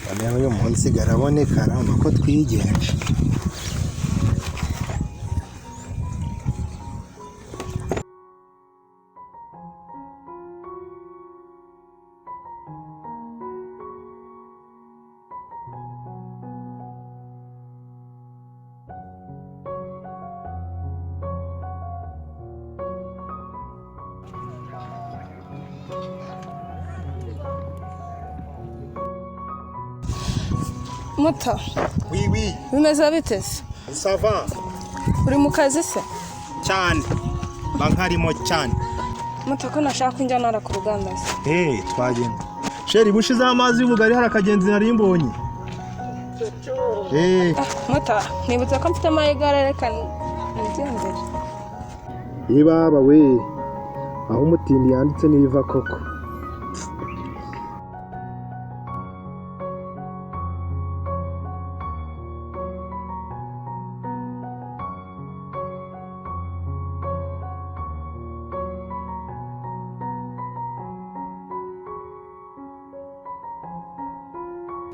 Noneho uyu munsi garaboneka, urabona ko twigenje. Muto. Oui, oui, Bimeze bite se? Ça va. Uri mu kazi se? Cyane, mba nkarimo cyane. Muto, ko nashaka unjyana ku ruganda se? Eh, twagenda chérie, bushizeho amazi y'ubugari, hari akagenzi nari mbonye. Eh. Muto, nibutse ko mfite amagare, reka nigendere. Ibaba we, aho umutindi yanditse n'iva koko.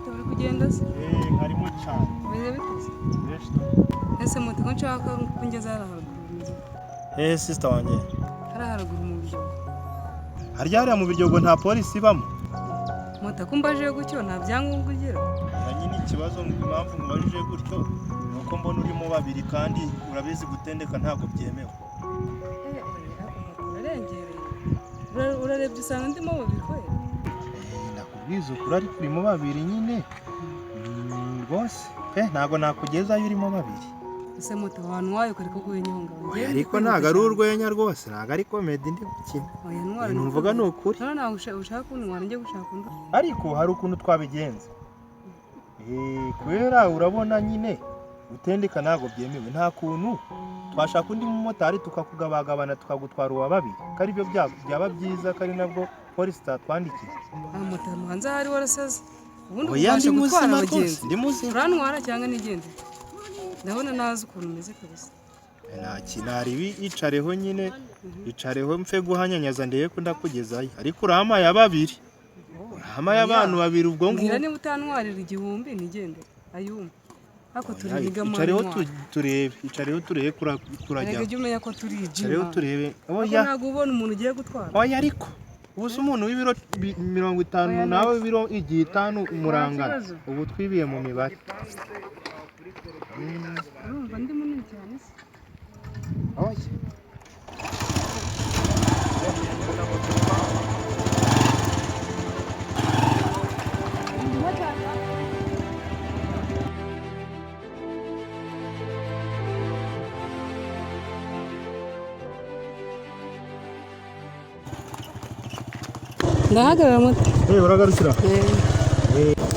Uri kugenda se? Eh, nkarimo cyane. Bimeze bite se? Ese moto, ko nshaka ko ngeze hariya haruguru, bimeze bite? Eh, sister wanjye. Hariya haruguru mu Biryogo. Harya hariya mu Biryogo nta polisi ibamo? Moto, ko mbajije gutyo, nta byangombwa ugira? Na nyine ikibazo, impamvu mubajije gutyo ni uko mbona urimo babiri, kandi urabizi gutendeka ntabwo byemewe. Eh, ariko moto urarengereye. Urarebye usanga ndimo babiri kweli? Eh, ndakubwiza ukuri, ariko urimo babiri nyine. Rwose pe, ntabwo nakugezayo urimo babiri. Ese moto, wantwaye ukareka kubinyungabanya? Oya, ariko ntabwo ari urwenya rwose, ntabwo ari comedy ndi gukina. Oya, ntwara. Ibintu mvuga ni ukuri. None ntabwo ushaka kuntwara, njye gushaka undi? Ariko hari ukuntu twabigenza. Eh, kubera urabona nyine gutendeka ntabwo byemewe, nta kuntu twashaka undi mumotari tukakugabagabana, tukagutwara uwa babiri, ko aribyo byaba byiza, ko ari nabwo polisi itatwandikiye. Ah, moto, muhanze ahari warasaze. Ubundi Oya, ubasha ndi gutwara muzima rwose. abagenzi? Ndi muzima. Urantwara cyangwa nigendere? Ndabona nazi ukuntu umeze kabisa. Nta kintu, icareho nyine, icareho mfe guhanyanyaza ndebe ko ndakugezayo, ariko urampaye babiri, urampaye abantu babiri ubwo Mbwira ngubwo. niba utantwarira 1000 nigendere, ayumva ariko turi Oya, mani. icareho turebe, icareho turebe kurajya. Erega jya umenya ko turi Icareho ijima. turebe. Ariko Oya. ntabwo ubona umuntu ugiye gutwara. Oya, ariko ubu se umuntu w'ibiro 50 Oya, nawe w'ibiro igihe itanu murangana? Kibazo. Ubu twibiye mu mibare. Urumva ndi munini cyane se? Oya. Ndahagarara, moto. Eh, uragarukira.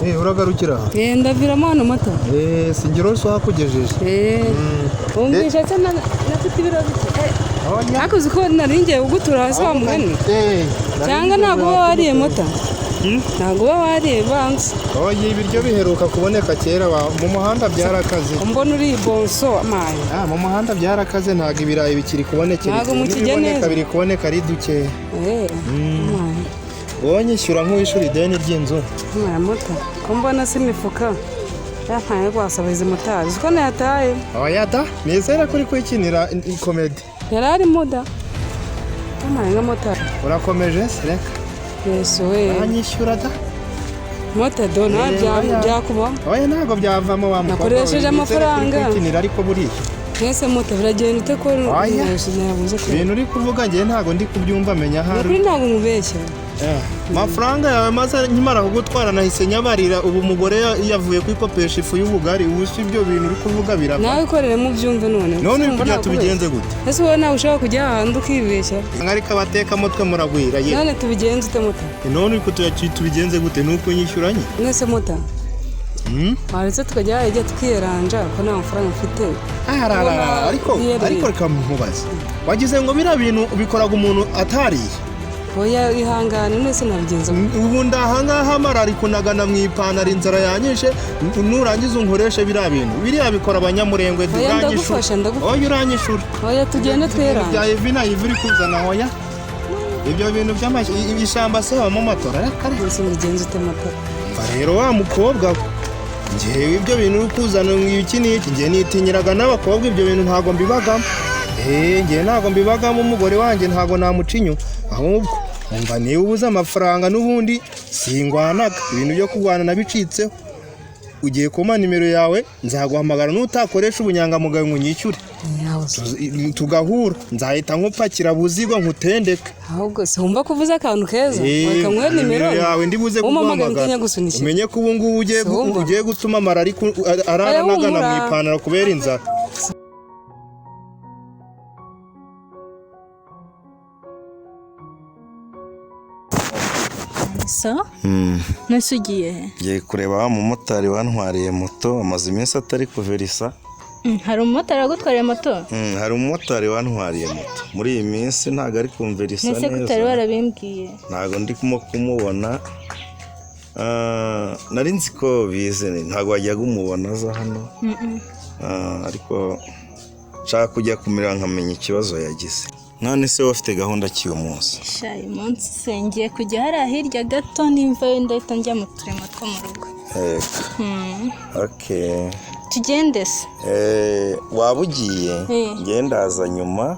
Eh, uragarukira. Eh, ndaviramo hano, moto. Eh, singiro so hakugejeje. Eh, wumvishe se nafite ibiro bike? Oya. Ariko uzi ko nari ngiye kugutura hasi wa mugani? Eh. Cyangwa ntabwo uba wariye, moto? Ntabwo uba wariye banza? Oya, ibiryo biheruka kuboneka kera, mu muhanda byarakaze. Mbona uri bonso amaye. Ah, mu muhanda byarakaze, ntabwo ibirayi bikiri kubonekera. Ntabwo mukijya N'ibiboneka neza. biri kuboneka ari dukeya. Eh, amaye. Wowe nyishyura nk'uwishyura ideni ry'inzu. Mwana moto, ko mbona se imifuka yampaye rwasaba izi motari, uzi ko nayataye? Oya da, nizere ko uri kwikinira comedy. Yari arimo da, yampaye nka motari. Urakomeje se? Reka. Yesu we! Uranyishyura da. Moto do nawe. Eh, oya. Byakubamo. Oya, ntabwo byavamo wa mukobwa we. Nakoresheje Nizere ko uri amafaranga. kwikinira, ariko buriya Mwese moto, biragenda ute ko Oya. nabuze ko Ibintu uri kuvuga njyewe ntabwo ndi kubyumva, menya Ni ahari. ukuri, ntabwo mubeshya. Eh, amafaranga yawe maze nkimara kugutwara nahise nyabarira. Ubu umugore yavuye kwikopesha ifu y'ubugari. Ubu si ibyo bintu uri kuvuga birava? Nawe ikoreremo ubyumve none. None uri Urumva kugira ntabwo tubigenze gute? ubeshya. Ese wowe nawe ushobora kujya ahantu ukibeshya? Ariko abatekamutwe muragwira ye. None tubigenze ute, moto? None uri kutuya tubigenze gute? Ni uko nyishyuranye. Mwese moto, waretse tukajya hajya tukiyeranja, ko nta mafaranga mfite? Ararara, ariko Yiyereye. ariko reka nkubaze, wagize ngo biriya bintu bikoraga umuntu atariye? Oya, ihangane, mwese nabigenza gute? Ubu ndahangaha mara ari kunagana mu ipantaro, inzara yanyishe, nurangiza unkoreshe biriya bintu. Biriya bikora abanyamurengwe. Oya, Uranyishura. ndagufasha, ndagufasha. Oya, uranyishura. Oya, tugende Ibintu twiyeranje. bya ivi na ivi uri kuzana, oya. Ibyo bintu by'amashyamba se habamo matora? Reka reka. Mwese mbigenze ute, moto? Umva rero wa mukobwa we, njyewe ibyo bintu uri kuzana ngo iki n'iki, njye nitinyiraga n'abakobwa, ibyo bintu ntabwo mbibagamo. Njye ntabwo mbibagamo, umugore wanjye ntabwo namuca inyuma. Ahubwo umva, niba ubuze amafaranga n'ubundi singwanaga, ibintu byo kurwana nabicitseho. Ugiye kumpa nimero yawe, nzaguhamagara nutakoresha ubunyangamugayo ngo unyishyure, tugahura, nzahita nkupakira buzigo nkutendeke. Ahubwo se wumva ko uvuze akantu keza, reka nguhe nimero yawe ndibuze umpamagare kuguhamagara. ntinya gusunikira. Umenye ko ubu ngubu ugiye Siwumva. ugiye gutuma amara ariko arara Oya, anagana mu humura. ipantaro kubera inzara. So nese ugiye he? Ngiye kureba wa mumotari wantwariye moto, amaze iminsi atari kuverisa. Hari umumotari wagutwariye moto? Hari umumotari wantwariye moto muri iyi minsi, ntabwo ari kumverisa Nese ko utari neza. warabimbwiye? Ntabwo ndimo kumubona. Nari nzi ko bize, ntabwo wajyaga umubona aza hano. Ariko nshaka kujya kumera nkamenya ikibazo yagize. None se wowe ufite gahunda ki uyu munsi? Sha, uyu munsi se ngiye kujya hariya hirya gato, nimvayo ndahita njya mu turimo two mu rugo. Yego. Okay. Tugende se. Waba ugiye? Eh. Ngewe ndaza nyuma.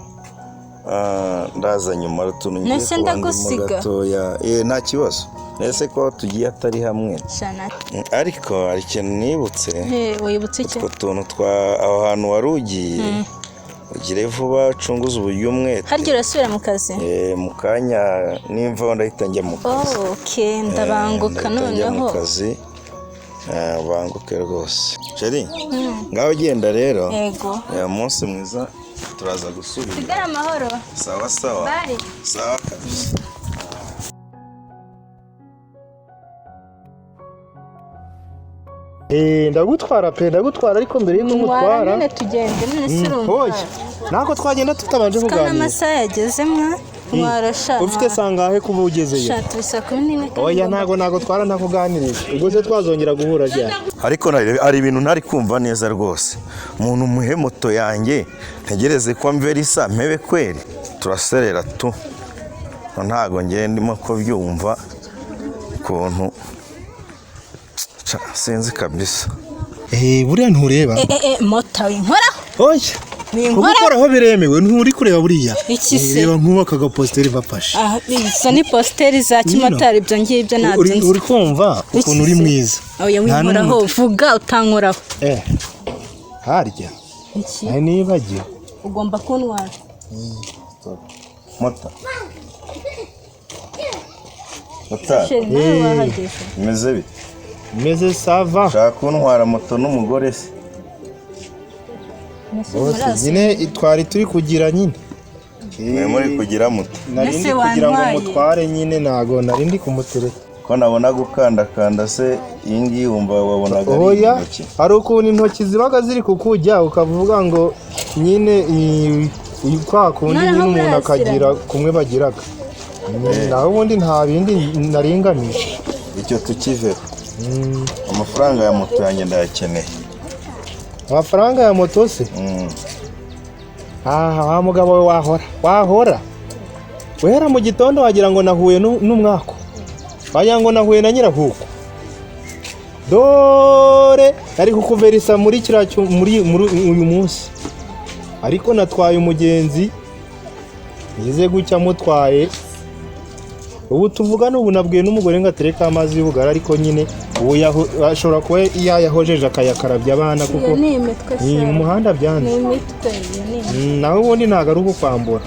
Ndaza nyuma, hari utuntu ngiye Nese kuba ndimo ndagusiga? gatoya. Nta kibazo, nese ko tugiye atari hamwe. Sha na Ariko hari ikintu nibutse. Wibutse iki? Utwo tuntu twa aho hantu wari ugiye, ugire vuba ucunguze uburyo umwete. Harya urasubira mu kazi? Mu kanya nimvaho ndahita njya mu kazi. Oh, okay, ndabanguka. Ndahita njya mu Noneho kazi. Banguke rwose chérie, ngaho ugenda rero. Yego. Umunsi mwiza, turaza gusubira. Sigara amahoro. Sawa sawa. Bye. Sawa kabisa. Ndagutwara pe, ndagutwara, ariko mbere y'uko Ntwara ngutwara nyine tugende, none se urumva Oya, ntabwo twagenda tutabanje ko kuganira. n'amasaha yageze mwa ntwara sha. Ufite sangahe kuba ugezeyo? Sha, turi 11 kandi Oya, ntabwo nagutwara ntakuganirije. Ubwo se twazongera guhura ryari? Ariko hari ibintu ntari kumva neza rwose. Umuntu muhe moto yanjye, ntegereze ko mverisa mpebe kweri, turaserera tu. Ntabwo ngiye ndimo kubyumva ukuntu. Ca, sinzi kabisa. Buriya ntureba. Moto winkoraho. Oya, Winkoraho. kugukoraho biremewe, nturi kureba buriya? Iki se? Reba nk'ubu aka gapositeri bafashe. Ah, izo ni positeri za kimotari, ibyo ngibyo ntabyo Uri nzi. uri kumva ukuntu uri Iki se? mwiza. Oya, Nta winkoraho, n'umuntu- vuga utankoraho. Harya Iki? nari nibagiwe. Ugomba kuntwara. Mota, motari. Chérie, nawe wahageze. Bimeze bite? Meze ça va. Ushaka kuntwara moto n'umugore se? Nese Bose murazi? nyine twari turi kugira nyine. Mwe muri kugira moto? Nari ndi Ese kugira ngo wantwaye? mutware nyine, ntago nari ndi kumutereta. Ko nabona gukandakanda se, iyi ngiyi wumva wabonaga ari Oya, intoki? hari ukuntu intoki zibaga ziri kukujya ukavuga ngo nyine kwa kundi Noneho nyine umuntu murasirana. akagira kumwe bagiraga. Naho ubundi nta bindi naringamije. Icyo tukiveho, amafaranga ya moto yanjye ndayakeneye. Amafaranga ya moto se? Aha wa mugabo we, wahora wahora wera mu gitondo wagira ngo nahuye n'umwaku, wagira ngo nahuye na nyirahuku. Dore nari kukuverisa muri kiriya muri uyu munsi, ariko natwaye umugenzi nize gucya mutwaye. Ubu tuvugana ubu nabwiye n'umugore ngo atereke amazi y'ubugari, ariko nyine ubu ashobora kuba yayahojeje akayakarabya abana kuko Iyo ni imitwe ni sha. mu muhanda byanze. Ni imitwe, iyo ni imitwe. Naho ubundi ntabwo ari ugukwambura.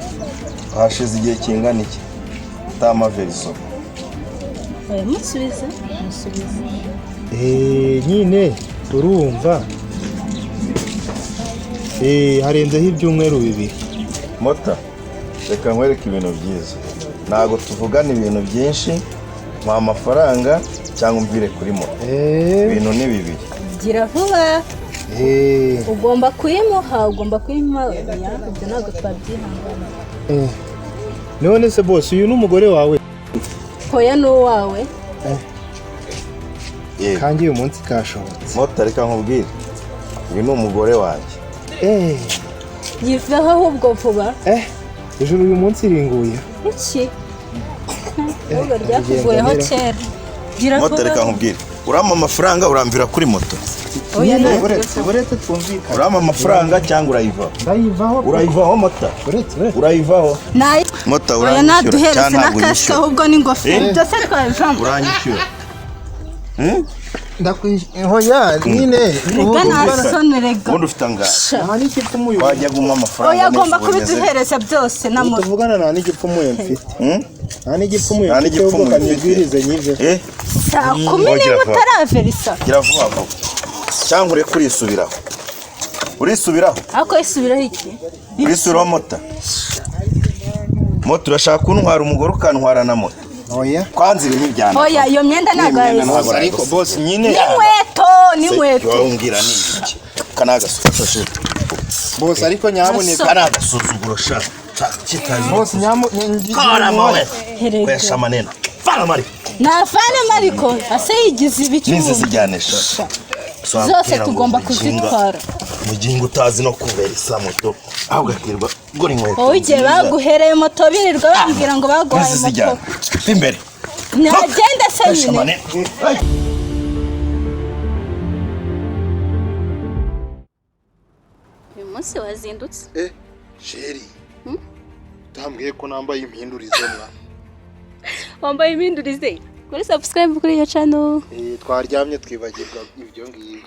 Hashize igihe kingana iki utama veriso? Oya, musubize musubize. Nyine urumva, harenzeho ibyumweru 2. Mota, reka nkwereke ibintu byiza. Ntabwo tuvugana ibintu byinshi, mpa amafaranga cyangwa umvire kuri moto. Ibintu ni bibiri. Gira vuba. Ugomba kuyimuha, ugomba kuyimuha. Oya, ibyo ntabwo twabyihangana. None se bose, uyu ni umugore wawe? Hoya, ni uwawe. Yego. Kandi uyu munsi kashobotse. Mota, reka nkubwire, uyu ni umugore wanjye. Yiveho ahubwo vuba. Ijuru uyu munsi ringuye. Iki ahubwo ryakuvuyeho Ndagenda. kera. Gira Moto, vuba. reka nkubwire, urampa amafaranga, uramvira kuri moto. Oya, Nyine, ntabwo. uretse twumvikane. Urampa amafaranga cyangwa urayivaho? Ndayivaho. Urayivaho mota? Uretse. Urayivaho Nayo. mota? Oya, Uranyishyura naduhereze cyangwa na ntabwo kasike, unyishyura? ahubwo n'ingofero. Eh? Byose twabivamo. Uranyishyura? Ndakwishyura nyine. Rega nta soni rega. Ubundi ufite angahe? Nta n'igipfumuye. Wajya guma amafaranga Oya, agomba neza, uboneze. kubiduhereza byose na moto. Tuvugana, nta n'igipfumuye mfite. Hmm? Nta n'igipfumuye Nta mfite, ahubwo n'igipfumuye ufite. kanyibwirize nyive. Eh? Saa kumi Ogira n'imwe vuba. utaraverisa. Gira vuba vuba cyangwa ureke. Urisubiraho, urisubiraho. Ariko isubiraho iki? Urisubiraho mota? Moto, urashaka kuntwara umugore ukantwara na moto? Oya. Kwanza ibi ntibyana. Oya, iyo myenda ntabwo Iyi myenda yayisize. ntabwo. Ariko boss nyine. N'inkweto, n'inkweto. Wambwira ni iki? Aka ni agasuzuguro. Boss, ariko nyabuneka. Aka ni agasuzuguro sha. Kitazi. Boss, nyamu. Karama we. Erega. Kwesha maneno. Fana mari. Navane mariko ase yigize ibiki Nizi ubundi? zijyane sha. Zose tugomba kuzitwara. Mugingo utazi no kubera moto, ahubwo akirwa gura inkweto. Wowe igihe nziza. baguhereye moto birirwa bambwira ngo baguhaye Nizi moto. zijyane. Imbere. Nagende se Kwesha nyine. maneno. Ay. Uyu munsi wazindutse. Eh, chérie. Utambwiye ko nambaye impindurize mwa. Wambaye impindurize kuri subscribe kuri iyo channel. Eh, twaryamye twibagirwa ibyo ngibyo.